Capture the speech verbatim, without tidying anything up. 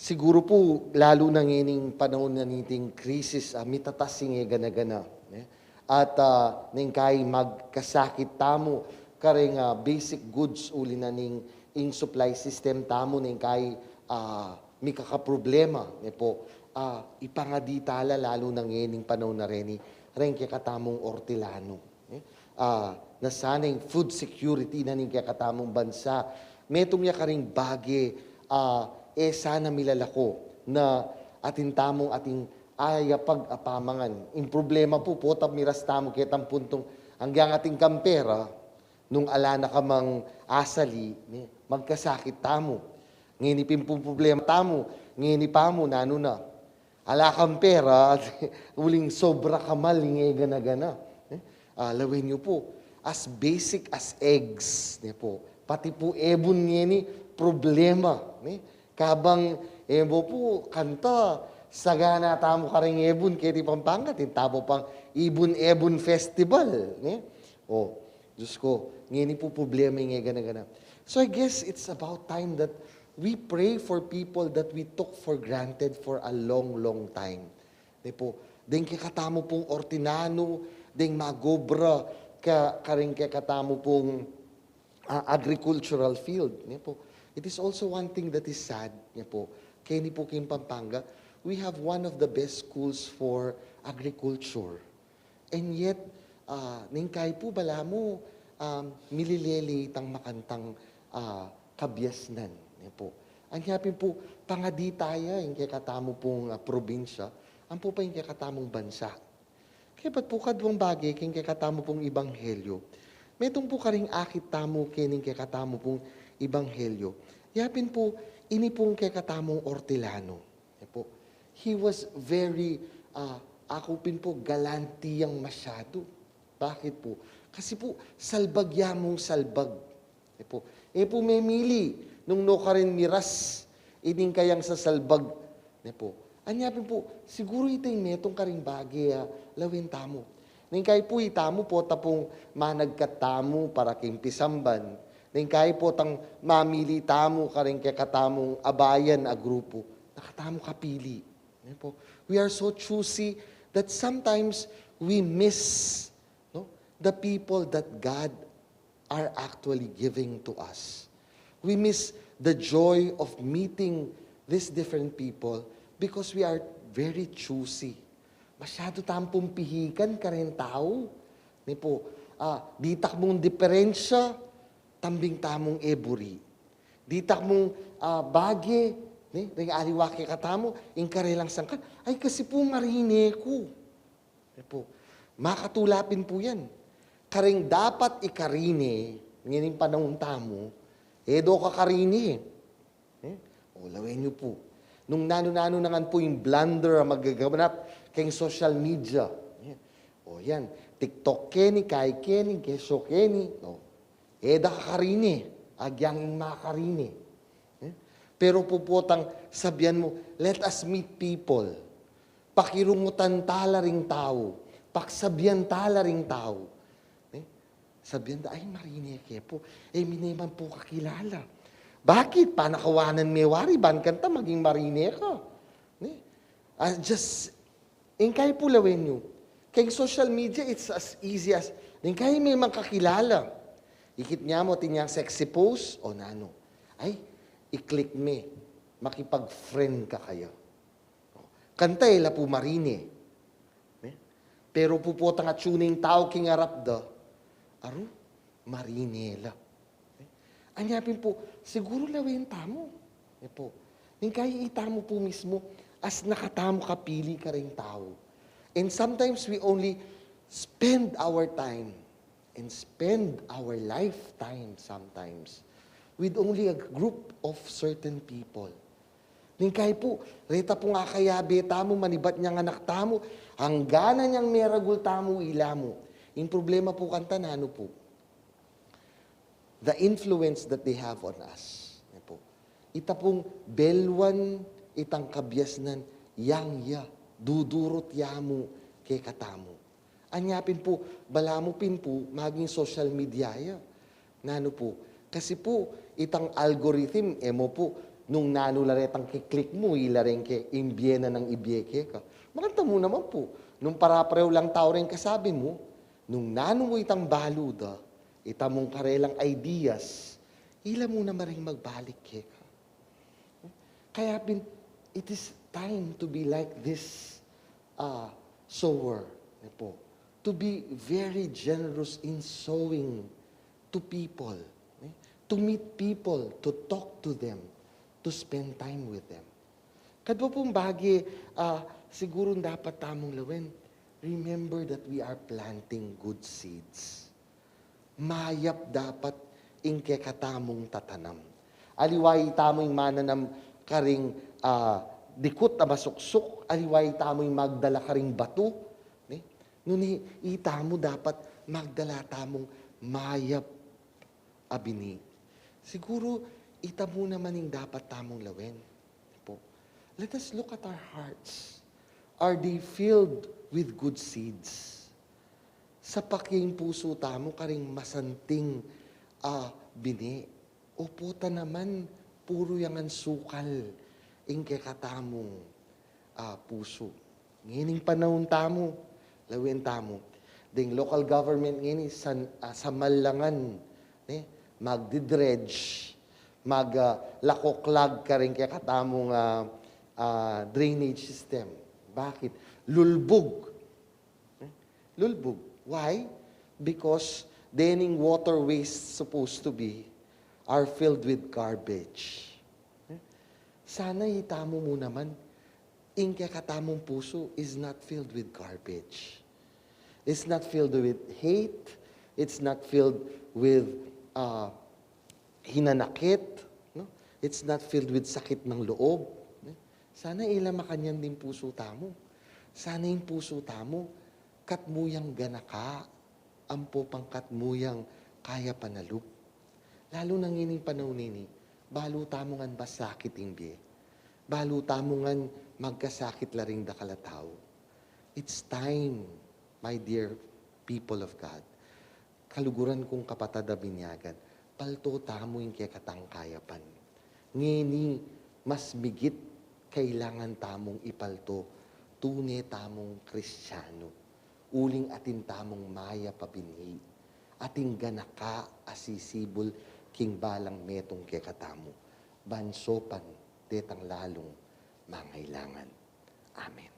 Siguru pu, lalu na ngening panaun na niting krisis, ah, mitatas ing e gana-gana, ne? At, ah, neng kai magkasakit tamu, kareng, ah, basic goods, uli na ning ing supply system tamu, neng kai, ah, mikakaproblema, ne pu. Ah, ipangadi tala lalu na ngening panaun na reni, reng kekatamung ortilanu. Eh, ah, na sana ing food security na ning kekatamung bansa. Metung ya karing bage, ah, e sana milalako na atin tamung ating ayapag a pamangan. Ing problema pu, potang miras tamu ketang puntung anggyang atin kang pera, nung ala na kamang asali, ne, magkasakit tamu. Ngeni pin pu problema tamu, ngeni pa mu, nanu na. Ala kang pera, uling sobra ka mal, ing e gana-gana. Eh? Ah, lawen yu pu, as basic as eggs, ne pu. Pati pu ebun ngeni problema, ne? Kabang ebo pu, kanta, sagana tamu karing ebun keti Pampanga, atin tamu pang Ibun Ebun Festival, ne? O, Diyos ko, ngeni pu problema ing e gana-gana. So I guess it's about time that we pray for people that we took for granted for a long, long time. Ne pu, deng kekatamu pung ortinanu, deng mag-obra ka, karing kekatamu pung, ah, agricultural field, ne pu. It is also one thing that is sad, ne pu. Keni pu king Pampanga, we have one of the best schools for agriculture. And yet, ah, neng kai pu balamu, um, mililele itang makantang, ah, kabiasnan, ne pu. Anya pin pu, pangadi taya ing kekatamu pung, ah, probinsya, ampo pa ing kekatamung bansa. Kaya ba't pu kaduang bage king kekatamu pung ebanghelyo? Metung pu karing akit tamu kening kekatamu pung ebanghelyo. Ya pin pu, ini pung kekatamung ortilanu. E pu, he was very, ah, aku pin pu, galante yang masyadu. Bakit pu? Kasi pu, salbag ya mung salbag. E pu, e pu memili nung nu karin miras ining kayang sasalbag. Ne pu. Anya pin pu, siguru ita ing metung karing bage a lawen tamu. Neng kai pu itamu, pota pung managkat tamu para king pisamban. Neng kai potang mamili tamu karing kekatamung abayan a grupu, na katamu kapili. Ne pu. We are so choosy that sometimes we miss, no, the people that God are actually giving to us. We miss the joy of meeting these different people because we are very choosy. Masyadu tamu pung pihikan karing tau. Ne pu, ah, ditak mung diperensya, tambing tamung e buri. Ditak mung, ah, bage, ne, ring aliwa kekatamu, ing karelang sangkan, ay kasi pu marine ku. E pu, makatula pin pu yan. Karing dapat ikarine, ngening panaun tamu, e do kakarine. Eh? O, lawen yu pu. Nung nanu-nanu na ngan pu ing blunder a magaganap keng social media. Eh? O, yan. TikTok keni, kai keni, kesyo keni. O, e da kakarine, agyang ing makarine. Eh? Pero pu potang sabian mu, let us meet people. Pakirungutan tala ring tau. Paksabian tala ring tau. Eh? Sabian da, ay, marine ke pu. E mi ne man pu kakilala. Bakit? Panakawanan me wari, ban kanta maging marine ka. Ne? Ah, just, ing kai pu lawen yu. Keng social media, it's as easy as, ing kai me mang kakilala. Ikit nya mu, atin yang sexy pose, o nanu. Ay, i-click me, makipag-friend ka kaya. Kanta e la pu marine. Ne? Pero pu potang atsu ne ing tau king arap da, aru, marine la. Ne? Anya pin pu, siguru lawen tamu. Ne pu. Ning kai itamu pu mismu, as na katamu kapili karing tau. And sometimes we only spend our time and spend our lifetime sometimes with only a group of certain people. Ning kai pu, reta pung akayabe tamu, manibat nyang anak tamu, angga na nyang meragul tamu, ila mu. Ing problema pu kanta nanu pu, the influence that they have on us. Yan pu. Ita pung belwan itang kabiasnan, yang ya, dudurut ya mu kekatamu. Anya pin pu, balamu pin pu, maging social media ya. Nanu pu? Kasi pu, itang algorithm, e mu pu, Nung nanu la retang kiklik mu, ila reng ke, ing bie na nang ibie keka. Makanita mu naman pu, nung pare-pareho lang tau reng kasabi mu, nung nanu mu itang balu da, ita mung karelang ideas, ila mu naman reng magbalik keka. Kaya pin, it is time to be like this uh, sower, ne po, to be very generous in sowing to people, ne? To meet people, to talk to them, to spend time with them. Kadwa pung bage, ah, siguro dapat tamung lawen, remember that we are planting good seeds. Mayap dapat ing kekatamung tatanam. Aliwa itamu ing mananam karing, ah, dikut a masuksuk, aliwa itamu ing magdala karing batu, ne? Nune itamu dapat magdala tamung mayap a bini. Siguro ita mu naman ing dapat tamung lawen. Po. Let us look at our hearts. Are they filled with good seeds? Sapak ya ing pusu tamu karing masanting a bini? O pota naman, puru yang sukal ing kekatamung ah, pusu. Ngening panaun tamu, lawen tamu, deng local government ngeni san, ah, samal la ngan, ne, magdi-dredge, mag, ah, lakoklag karing kekatamung, ah, ah, drainage system. Bakit? Lulbug. Eh, lulbug. Why? Because dening waterways supposed to be are filled with garbage. Eh, sana itamu mu naman, ing kekatamung pusu is not filled with garbage. It's not filled with hate. It's not filled with, uh, hinanakit, no? It's not filled with sakit ng loob, no? Sana ila makanyan ding pusu tamu. Sana ing pusu tamu, katmu yang ganaka, ampo pang katmu yang kaya panalup. Lalu na ngening panaun ini, balu tamu ngan masakit ing bie. Balu tamu ngan magkasakit la ring dakal a tau. It's time, my dear people of God, kaluguran kung kapatad a binyagan, palto tamu ing kekatang kayapan. Ngeni, mas migit kailangan tamung ipalto, tune tamung Kristiano. Uling atin tamung mayap a bini, atin ganaka a sisibul king balang metung kekatamu, ban saupan detang lalung mangailangan. Amen.